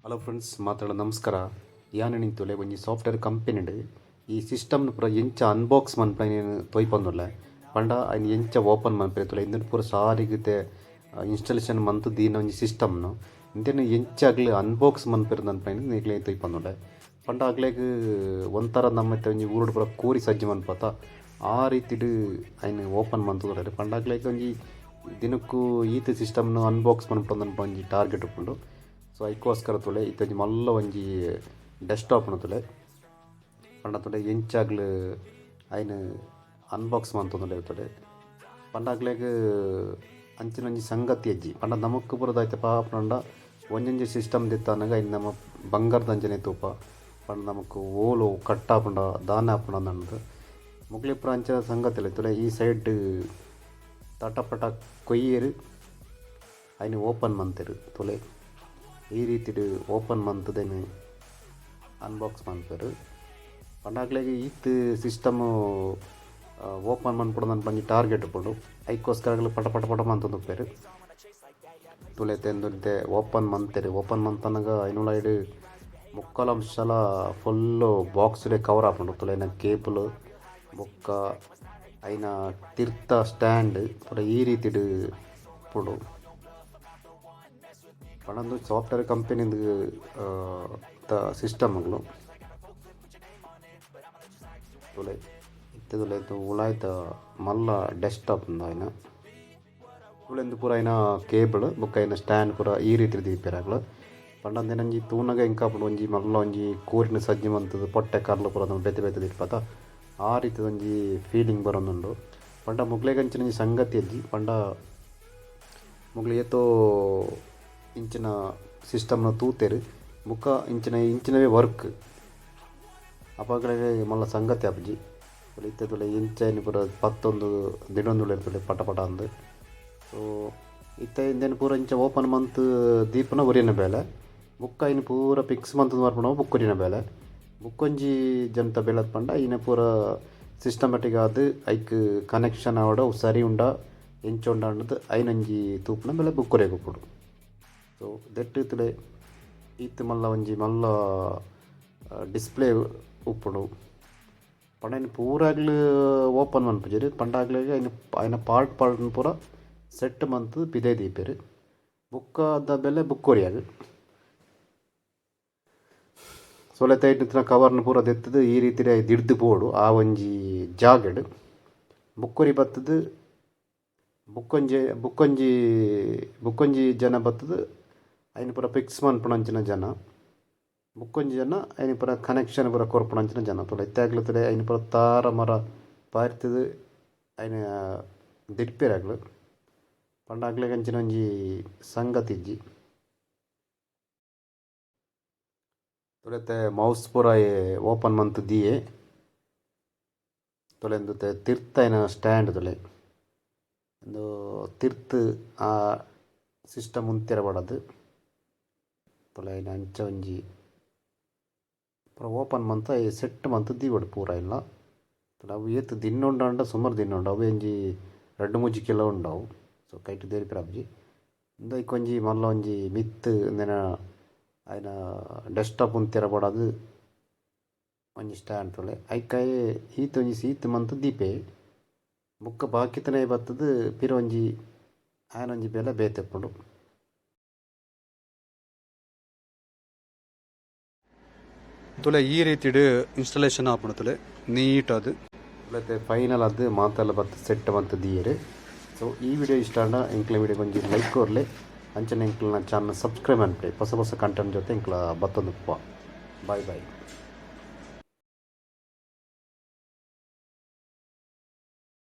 Hello friends, ಮಾತಾಡ ನಮಸ್ಕಾರ. ಯಾನ್ ನಿಂತುಲೆ ಒಂಜಿ ಸಾಫ್ಟ್ವೇರ್ ಕಂಪನಿಡ್ ಈ ಸಿಸ್ಟಮ್ ಪೂರ ಎಂಚ ಅನ್ಬಾಕ್ಸ್ ಮನ್ಪುನ ತೋಯ್ಪೊಂದುಲ್ಲೆ. ಪಂಡ ಐನ್ ಎಂಚ ಓಪನ್ ಮನ್ಪೆರೆ ತೂಲೆ. ಇಂದೆನ್ ಪೂರ ಸಾರಿಗ್ ಇನ್ಸ್ಟಾಲೇಷನ್ ಮಂತ್ ದೀನ ಒಂಜಿ ಸಿಸ್ಟಮ್ನು ಇಂದೆನ್ ಎಂಚ ಅಗ್ಲ್ ಅನ್ಬಾಕ್ಸ್ ಮನ್ಪೆರ್ ಪನ್ಪಿನ ನಿಕ್ಲೆಗ್ ತೋಯ್ಪೊಂದುಲ್ಲೆ. ಪಂಡ ಅಗ್ಲೆಗ್ ಒಂಥರ ನಮ್ಮ ಇತ್ತೆ ಒಂಜಿ ಊರುಡು ಪೂರ ಕೋರಿ ಸಜ್ಜಿ ಮನ್ಪುವತ, ಆ ರೀತಿಡ್ ಐನ್ ಓಪನ್ ಮಂತುದುಲ್ಲೆರ್. ಪಂಡ ಅಗ್ಲೆಗ್ ಒಂಜಿ ದಿನಕ್ಕು ಈತ್ ಸಿಸ್ಟಮ್ನು ಅನ್ಬಾಕ್ಸ್ ಮನ್ಪುನ ಒಂಜಿ ಟಾರ್ಗೆಟ್ ಉಪ್ಪುಂಡು. ಸೊ ಐಕೋಸ್ಕರ ತೂಲೆ, ಇತ್ತೆ ಒಂಜಿ ಮಲ್ಲ ಒಂಜಿ ಡೆಸ್ಕ್ಟಾಪ್ ತೂಲೆ. ಪಂಡ ತೂಲೆ, ಎಂಚ ಅಗ್ಲ್ ಐನ್ ಅನ್ಬಾಕ್ಸ್ ಮಂತೊಂದುಲ್ಲೆರ್ ತೂಲೆ. ಪಂಡ ಅಗ್ಲೆಗ್ ಅಂಚಿನ ಒಂಜಿ ಸಂಗತಿ ಇಜ್ಜಿ. ಪಂಡ ನಮಕ್ ಪೂರ ದಾಯ್ತ ಪಂಡ ಒಂಜೊಂಜಿ ಸಿಸ್ಟಮ್ ದೆತ್ತಾನಗ ಐನ್ ನಮ ಬಂಗಾರದಂಚನೆ ತೂಪ. ಪಂಡ ನಮಕ್ ಓಲು ಕಟ್ ಆಪುಂಡ, ದಾನೆ ಆಪುಂಡ ಅಂದ್. ಮೊಕ್ಲೆಗ್ ಪೂರ ಅಂಚ ಸಂಗತಿ ತೂಲೆ. ಈ ಸೈಡ್ ತಟ ಪಟ ಕೊಯ್ಯೆರ್, ಐನ್ ಓಪನ್ ಮಂತೆರ್. ತೂಲೆ, ಈ ರೀತಿಡ್ ಓಪನ್ ಮಂತುದು ಐನ್ ಅನ್ಬಾಕ್ಸ್ ಮನ್ಪುವೆರ್. ಪಂಡ ಅಕ್ಲೆಗ್ ಈತ್ ಸಿಸ್ಟಮ್ ಓಪನ್ ಮನ್ಪೊಡು ಒಂಜಿ ಟಾರ್ಗೆಟ್ ಉಪ್ಪುಂಡು. ಐಕೋಸ್ಕರ ಅಕುಲು ಪಟ ಪಟ ಪಟ ಮಂತೊಂದುಪ್ಪೆರ್. ತೂಲೆ, ಇತ್ತೆ ಓಪನ್ ಮಂತೆರ್. ಓಪನ್ ಮಂತನಗ ಐನುಲಾಯಿಡ್ ಮುಕ್ಕಾಲ್ ಅಂಶಲ ಫುಲ್ ಬಾಕ್ಸ್ ಡೇ ಕವರ್ ಆಪುಂಡು. ತೂಲೆ, ಐನ ಕೇಬಲ್ ಬೊಕ್ಕ ಐನ ತಿರ್ತ ಸ್ಟ್ಯಾಂಡ್ ಪೂರ ಈ ರೀತಿಡ್ ಉಪ್ಪುಂಡು. ಪಂಡ ಉಂದು ಸಾಫ್ಟ್ವೇರ್ ಕಂಪೆನಿದ ಸಿಸ್ಟಮ್ಗಳು. ತೂಲೆ, ಇತ್ತೆ ತೂಲೆ, ಉಲಾಯಿದ ಮಲ್ಲ ಡೆಸ್ಕ್ಟಾಪ್ ಉಂದು ಐನ. ತೂಲೆ, ಉಂದು ಪೂರ ಐನ ಕೇಬಲ್ ಬೊಕ್ಕ ಐನ ಸ್ಟ್ಯಾಂಡ್ ಪೂರ ಈ ರೀತಿ ದೀಪೆರ್ ಅಕುಲು. ಪಂಡ ಒಂಜಿ ತೂನಗ ಎಂಕ್ ಆಪುಂಡು, ಒಂಜಿ ಮಲ್ಲ ಒಂಜಿ ಕೋರಿನ್ ಸಜ್ಜಿ ಮಂತುದು ಪೊಟ್ಟೆ ಕರ್ಲ್ ಪೂರ ಬೇತೆ ಬೇತೆ ದೀಪತ, ಆ ರೀತಿದ ಒಂಜಿ ಫೀಲಿಂಗ್ ಬರೊಂದುಂಡು. ಪಂಡ ಮೊಕ್ಲೆಗ್ ಅಂಚಿನ ಒಂಜಿ ಸಂಗತಿ ಇಜ್ಜಿ. ಪಂಡ ಮೊಕ್ಲು ಏತೋ ಇಂಚಿನ ಸಿಸ್ಟಮ್ನ ತೂತೆರ್ ಬೊಕ್ಕ ಇಂಚಿನ ಇಂಚಿನವೇ ವರ್ಕ್. ಅಪಗನೆ ಮಲ್ಲ ಸಂಗತಿ ಆಪುಜಿ. ಇತ್ತೆ ತೂಲೆ, ಎಂಚ ಐನ್ ಪೂರ ಪತ್ತೊಂದು ದಿಡೊಂದುಲ್ಲೆರ್ ತೂಲೆ, ಪಟ ಪಟ ಅಂದ್. ಸೊ ಇತ್ತೆ ಇಂದೆನ್ ಪೂರ ಇಂಚ ಓಪನ್ ಮಂತ್ ದೀಪುನ ಒರಿಯನ ಬೇಲೆ. ಬೊಕ್ಕ ಐನ್ ಪೂರ ಫಿಕ್ಸ್ ಮಂತುದು ಬರ್ಪುನವು ಬೊಕ್ಕೊರಿಯನ ಬೇಲೆ. ಬೊಕ್ಕೊಂಜಿ ಜನತ ಬೇಲೆ ಪಂಡ ಐನ ಪೂರ ಸಿಸ್ಟಮ್ಯಾಟಿಕ್ ಆದ್ ಐಕ್ ಕನೆಕ್ಷನ್ ಆವಡ್, ಅವು ಸರಿ ಉಂಡ, ಎಂಚ ಉಂಡ ಪಂಡುದು ಐನೊಂಜಿ ತೂಪುನ ಬೇಲೆ ಬೊಕ್ಕೊರಿಯಗ್ ಉಪ್ಪುಂಡು. ಸೊ ದೆಟ್ಟ್ ತೂಲೆ, ಈತ್ ಮಲ್ಲ ಒಂಜಿ ಮಲ್ಲ ಡಿಸ್ಪ್ಲೇ ಉಪ್ಪುಂಡು. ಪಂಡ ಐನ್ ಪೂರಾಗ್ಲ್ ಓಪನ್ ಮನ್ಪುಜೆರ್. ಪಂಡ ಅಕ್ಲೆಗ್ ಐನ್ ಐನ ಪಾರ್ಟ್ ಪಾರ್ಟ್ ಪೂರ ಸೆಟ್ ಮಂತ್ ಪಿದಯ್ ದೀಪೆರ್. ಬೊಕ್ಕ ದ ಬೆಲೆ ಬೊಕ್ಕೊರಿಯಗ್. ಸೋಲೆತ ಐಟ್ ಕವರ್ನ್ ಪೂರ ದೆತ್ತುದು ಈ ರೀತಿಡ್ ದಿಡ್ದ್ ಪೋಡು ಆ ಒಂಜಿ ಜಾಗೆಡ್. ಬೊಕ್ಕೊರಿ ಬತ್ತುದು, ಬೊಕ್ಕೊಂಜಿ ಬೊಕ್ಕೊಂಜಿ ಬೊಕ್ಕೊಂಜಿ ಜನ ಬತ್ತುದು ಐನ್ ಪೂರ ಫಿಕ್ಸ್ ಮನ್ಪುನಂಚಿನ ಜನ. ಬೊಕ್ಕೊಂಜಿ ಜನ ಐನ್ ಪೂರ ಕನೆಕ್ಷನ್ ಪೂರ ಕೊರ್ಪುನಂಚಿನ ಜನ. ತೂಲೆ, ಇತ್ತೆ ಅಕ್ಲು ತೂಲೆ, ಐನ್ ಪೂರ ತಾರ ಮರ ಪಾರ್ತುದು ಐನ್ ದಿಡ್ಪೆರ್ ಅಕ್ಲು. ಪಂಡ ಅಕ್ಲೆಗ್ ಅಂಚಿನ ಒಂಜಿ ಸಂಗತಿ ಇಜ್ಜಿ. ತೂಲೆ, ಇತ್ತೆ ಮೌಸ್ ಪೂರ ಓಪನ್ ಮಂತ್ ದೀಯೆ. ತೂಲೆ, ಉಂದು ತಿರ್ತ್ ಐನ ಸ್ಟ್ಯಾಂಡ್. ತೂಲೆ, ಉಂದು ತಿರ್ತ್ ಆ ಸಿಸ್ಟಮ್ ಉಂತ್ಯೆರೆ ಬೋಡಾದ್. ತೂಲೆ, ಐನ ಅಂಚ ಒಂಜಿ ಪೂರ ಓಪನ್ ಮಂತ್ ಸೆಟ್ ಮಂತ್ ದೀವೊಡು ಪೂರ ಐನ್ಲ. ತೂಲೆ, ಅವು ಏತ್ ದಿನ್ನ ಉಂಡಾಂಡ ಸುಮಾರ್ ದಿನ ಉಂಡು. ಅವು ಒಂಜಿ 2-3 ಕಿಲೋ ಉಂಡು ಅವು. ಸೊ ಕೈಟ್ ದೇರ್ಪೆರೆ ಆಪುಜಿ. ಉಂದು ಐಕ್ ಒಂಜಿ ಮಲ್ಲ ಒಂಜಿ ಮಿತ್ತ್ ಉಂದೆನ ಐನ ಡೆಸ್ಕ್ಟಾಪ್ ಉಂತ್ಯೆರೆ ಬೋಡಾದ್ ಒಂಜಿ ಸ್ಟ್ಯಾಂಡ್. ತೂಲೆ, ಐಕ್ ಆಯೆ ಈತ್ ಒಂಜಿ ಸೀತ್ ಮಂತ್ ದೀಪೆ. ಬೊಕ್ಕ ಬಾಕಿತನೆ ಬತ್ತುದು ಪಿರ ಒಂಜಿ ಆಯನ ಒಂಜಿ ಬೇಲೆ ಬೇತೆ ಉಪ್ಪುಂಡು. ತೂಲೆ, ಈ ರೀತಿಡ್ ಇನ್ಸ್ಟಾಲೇಷನ್ ಆಪುಂಡು ತೂಲೆ, ನೀಟ್ ಆದ್. ಇತ್ತೆ ಫೈನಲ್ ಆದ್ ಮಾತೆಲ್ಲ ಬತ್ತ್ ಸೆಟ್ ಮಂತ್ ದೀಯೆರ್. ಸೊ ಈ ವಿಡಿಯೋ ಇಷ್ಟ ಆಂಡ ಎಂಕ್ಲೆ ವಿಡಿಯೋ ಒಂಜಿ ಲೈಕ್ ಕೊರ್ಲೆ. ಅಂಚನೆ ಎಂಕ್ಲೆನ ಚಾನಲ್ ಸಬ್ಸ್ಕ್ರೈಬ್ ಮನ್ಪುಲೆ. ಹೊಸ ಹೊಸ ಕಂಟೆಂಟ್ ಜೊತೆ ಎಂಕ್ಲ ಬತ್ತೊಂದುಪ್ಪುವ. Boy boy.